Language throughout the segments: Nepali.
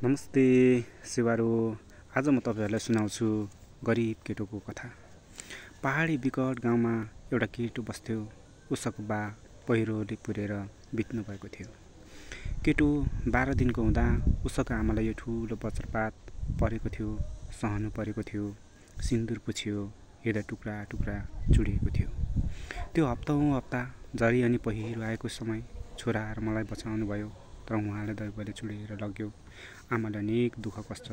नमस्ते शिवारो। आज म तपाईहरुलाई सुनाउँछु गरिब केटोको कथा। पहाडी विकट गाउँमा एउटा केटो बस्थ्यो। उसको बा पहिरोले पुरेर बित्नु भएको थियो। केटो 12 दिनको हुँदा उसको आमालाई यो ठूलो वज्रपात परेको थियो, सहनु परेको थियो। सिन्दुर पुछियो, हृदय टुक्रा टुक्रा चुडिएको थियो। त्यो हप्ता झरी अनि पहिरो आएको समय छोरा र मलाई बचाउनु भयो, तर उहाँले दैवले चुडेर लग्यो। आमाले अनेक दुःख कष्ट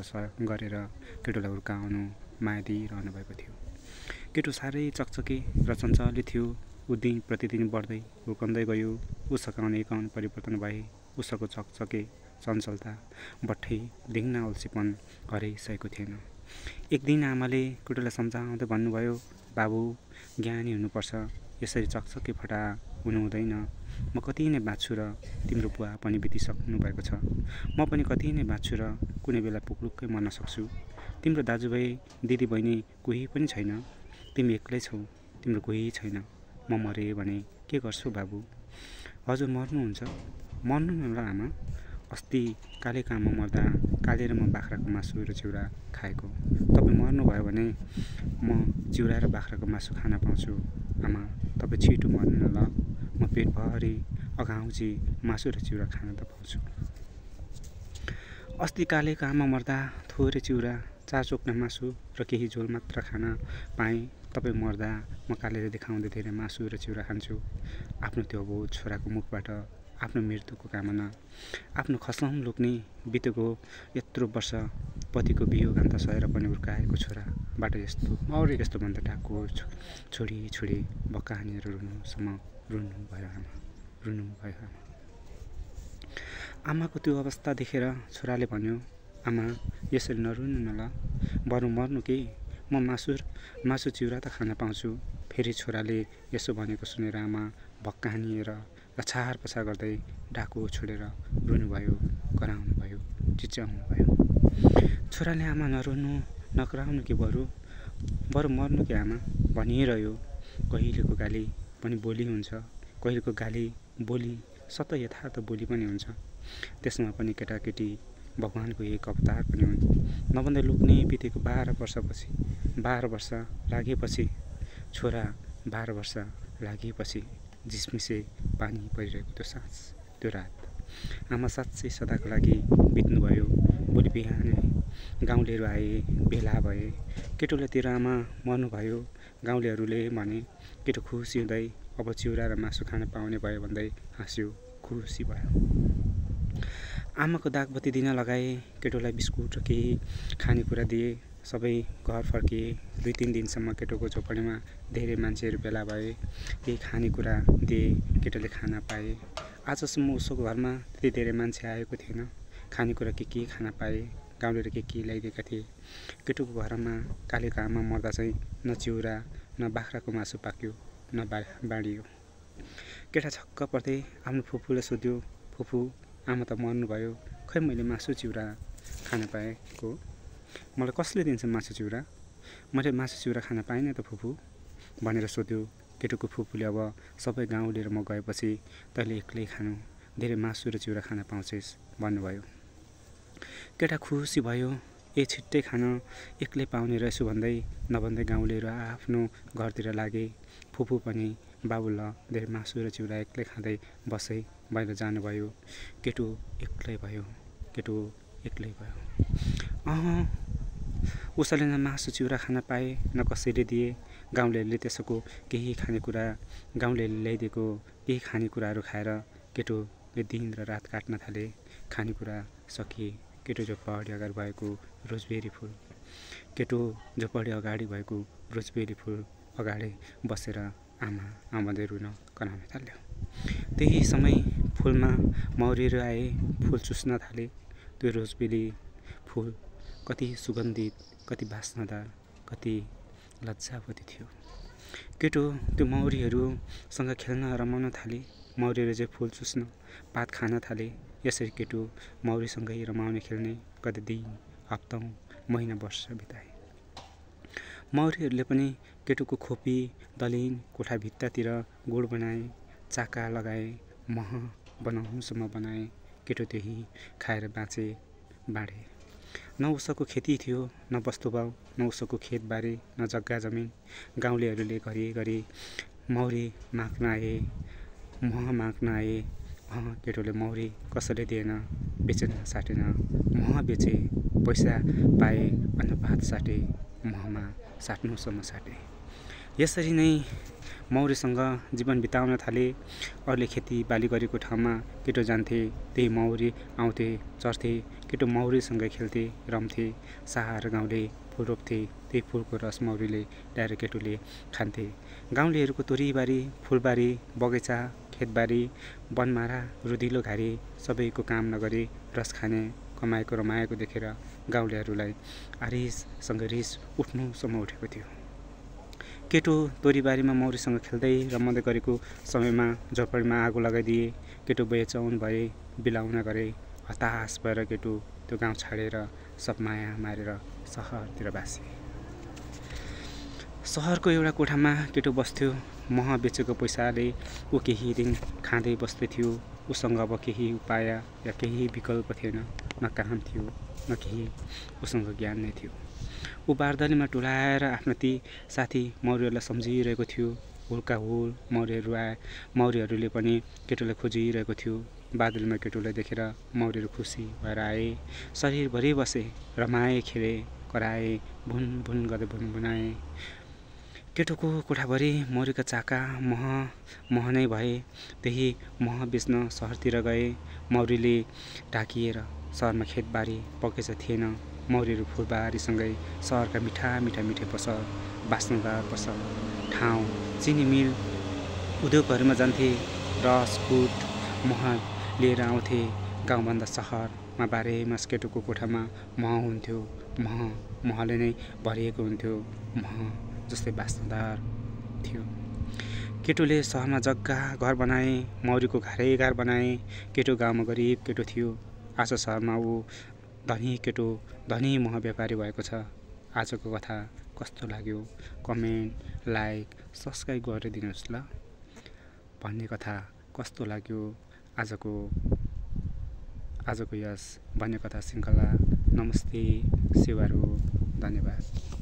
गरेर केटोलाई हुर्काउनु माया दिइरहनु भएको थियो। केटो साह्रै चकचके र चञ्चले थियो। ऊ दिन प्रतिदिन बढ्दै हुर्कँदै गयो। उसका अनेक परिवर्तन भए। उसको चकचके चञ्चलता बट्ठै दिङ्न अल्छीपन हराइसकेको थिएन। एक दिन आमाले केटोलाई सम्झाउँदै भन्नुभयो, बाबु ज्ञानी हुनुपर्छ, यसरी चकचके फटा हुनु हुँदैन। म कति नै बाँच्छु र तिम्रो बुवा पनि बितिसक्नु भएको छ। म पनि कति नै बाँच्छु र कुनै बेला पुक्लुक्कै मर्न सक्छु। तिम्रो दाजुभाइ दिदी बहिनी कोही पनि छैन। तिमी एक्लै छौ, तिम्रो कोही छैन। म मरे भने के गर्छु बाबु? हजुर मर्नुहुन्छ? मर्नु न ल आमा। अस्ति काले काममा मर्दा काले र म बाख्राको मासु र चिउरा खाएको। तपाईँ मर्नुभयो भने म चिउरा र बाख्राको मासु खान पाउँछु। आमा तपाईँ छिटो मर्नु न ल। म पेटभरि अघाउजी मासु र चिउरा खान त पाउँछु। अस्ति काले काममा मर्दा थोरै चिउरा, 4 चोक्ना मासु र केही झोल मात्र खान पाएँ। तपाईँ मर्दा म कालेले देखाउँदै धेरै मासु र चिउरा खान्छु। आफ्नो त्यो अबोध छोराको मुखबाट आफ्नो मृत्युको कामना, आफ्नो खसम लोक्ने बितेको यत्रो वर्ष पतिको वियोगान्त सहेर पनि हुर्काएको छोराबाट यस्तो भन्दा डाको छोडी बक्का हानेर रुनुभयो आमा। आमाको त्यो अवस्था देखेर छोराले भन्यो, आमा यसरी नरुनु न ल, बरु मर्नु के, म मासु चिउरा त खान पाउँछु। फेरि छोराले यसो भनेको सुनेर आमा भक्का हानिएर लछार पछार गर्दै डाको छोडेर रुनुभयो, कराउनु भयो, चिच्याउनु भयो। छोराले आमा नरुनु नकराउनु के, बरु मर्नु के आमा भनिरह्यो। कहिलेको गाली पनि बोली हुन्छ, कहिलेको गाली बोली सत यथार्थ बोली पनि हुन्छ। त्यसमा पनि केटाकेटी भगवानको एक अवतार पनि हुन्। नभन्दै लुक्ने बितेको 12 वर्ष लागेपछि छोरा 12 वर्ष लागेपछि झिसमिसे पानी परिरहेको त्यो साँझ, त्यो रात आमा साँच्चै सदाको लागि बित्नुभयो। भोलि बिहानै गाउँलेहरू आए, भेला भए। केटोले तेरो आमा मर्नुभयो। गाउँलेहरूले भने। केटो खुसी हुँदै अब चिउरा र मासु खान पाउने भयो भन्दै हाँस्यो, खुसी भयो। आमाको दागबत्ती दिन लगाए। केटोलाई बिस्कुट र केही खानेकुरा दिए। सबै घर फर्किए। 2-3 दिनसम्म केटोको झोपडीमा धेरै मान्छेहरू भेला भए। केही खानेकुरा दिए, केटोले खाना पाए। आजसम्म उसको घरमा त्यति धेरै मान्छे आएको थिएन। खानेकुरा के खान पाए, गाउँलेले के ल्याइदिएका थिए। केटोको घरमा काले काममा मर्दा चाहिँ न चिउरा न बाख्राको मासु पाक्यो, न बाँडियो। केटा छक्क पर्दै आफ्नो फुपूलाई सोध्यो, फुपू आमा त मर्नुभयो, खै मैले मासु चिउरा खान पाएको? मलाई कसले दिन्छ मासु चिउरा? मैले मासु चिउरा खान पाइनँ त फुपू भनेर सोध्यो। केटोको फुपूले अब सबै गाउँ लिएर म गएपछि तैँले एक्लै खानु, धेरै मासु र चिउरा खान पाउँछेस् भन्नुभयो। केटा खुसी भयो। छिट्टै खान एक्लै पाउने रहेछु नभन्दै गाउँलेहरू आफ्नो घरतिर लागे। फुपू पनि बाबु ल धेरै मासु र चिउरा एक्लै खाँदै बसै बाहिर जानुभयो। केटो एक्लै भयो। उसले न मासु चिउरा खान पाए, न कसैले दिए। गाउँलेहरूले त्यसको केही खानेकुरा, गाउँलेहरूले ल्याइदिएको केही खानेकुराहरू खाएर केटोले दिन र रात काट्न थाले। खानेकुरा सकिए। केटो झोपडी अगाडि भएको रोजबेरी फुल अगाडि बसेर आमाले रुन कराउन थाल्यो। त्यही समय फुलमा मौरीहरू आए, फुल चुस्न थाले। त्यो रोजबेरी फुल कति सुगन्धित, कति बास्नादार, कति लज्जावती थियो। केटो त्यो मौरीहरूसँग खेल्न रमाउन थाले। मौरीहरू चाहिँ फुल चुस्न, पात खान थाले। यसरी केटो मौरीसँगै रमाउने खेल्ने कति दिन, हप्तौं, महिना, वर्ष बिताए। मौरीहरूले पनि केटोको खोपी, दलिन, कोठा भित्तातिर गुड बनाए, चाका लगाए, मह बनाउनुसम्म बनाए। केटो त्यही खाएर बाँचे। बाँडे। न उसको खेती थियो, न वस्तुभाव, न उसको खेतबारी, न जग्गा जमिन। गाउँलेहरूले घरिघरि मौरी माग्न आए, मह माग्न आए। केटोले मौरी कसैले दिएन, बेचेन साटेन। मह बेचे, पैसा पाए, अन्नपात साटे, महमा साट्नुसम्म साटे। यसरी नै मौरीसँग जीवन बिताउन थाले। अरूले खेती बाली गरेको ठाउँमा केटो जान्थे, त्यही मौरी आउँथे, चढ्थे। केटो मौरीसँग खेल्थे, रम्थे। सार गाउँले फुल रोप्थे, त्यही फुलको रस मौरीले ल्याएर केटोले खान्थे। गाउँलेहरूको तोरीबारी, फुलबारी, बगैँचा, खेतबारी, बनमारा, रुधिलो घारी सबैको काम नगरी रस खाने, कमाएको रमाएको देखेर गाउँलेहरूलाई आरिससँग रिस उठ्नुसम्म उठेको थियो। केटो तोरीबारीमा मौरीसँग खेल्दै रमाउँदै गरेको समयमा झोपडीमा आगो लगाइदिए। केटो बेचौन भए, बिलाउन गरे। हताश भएर केटो त्यो गाउँ छाडेर सब माया मारेर सहरतिर बासे। सहरको एउटा कोठामा केटो बस्थ्यो। मह बेचेको पैसाले ऊ केही दिन खाँदै बस्दै थियो। उसँग अब केही उपाय या केही विकल्प थिएन। न काम थियो, न केही उसँग ज्ञान नै थियो। ऊ बारदलीमा टुलाएर आफ्नो ती साथी मौरीहरूलाई सम्झिरहेको थियो। हुलका हुल मौरीहरू आए। मौरीहरूले पनि केटोलाई खोजिरहेको थियो। बादलीमा केटोलाई देखेर मौरीहरू खुसी भएर आए। शरीरभरि बसे, रमाए, खेले, कराए, भुन भुन गर्दै भुनभुनाए। केटोको कोठाभरि मौरीका चाका मह नै भए। त्यही मह बेच्न सहरतिर गए। मौरीले ढाकिएर सहरमा खेतबारी बगैँचा थिएन। मौरीहरू फुलबारीसँगै सहरका मिठा मिठा पसल, बास्नदार पसल, ठाउँ, चिनी मिल, उद्योगहरूमा जान्थे। रस, कुट, मह लिएर आउँथे। गाउँभन्दा सहरमा बाह्रैमास केटोको कोठामा मह हुन्थ्यो। महले नै भरिएको हुन्थ्यो। मह जस्तै बास्नदार थियो। केटोले सहरमा जग्गा घर बनाए, मौरीको घरै घर बनाए। केटो गाउँमा गरिब केटो थियो। आज सहरमा ऊ धनी केटो, धनी मह व्यापारी भएको छ। आजको कथा कस्तो लाग्यो कमेन्ट, लाइक, सब्सक्राइब गरिदिनुहोस् ल। भन्ने कथा कस्तो लाग्यो आजको यस भन्ने कथा श्रृङ्खला। नमस्ते, सेवारो, धन्यवाद।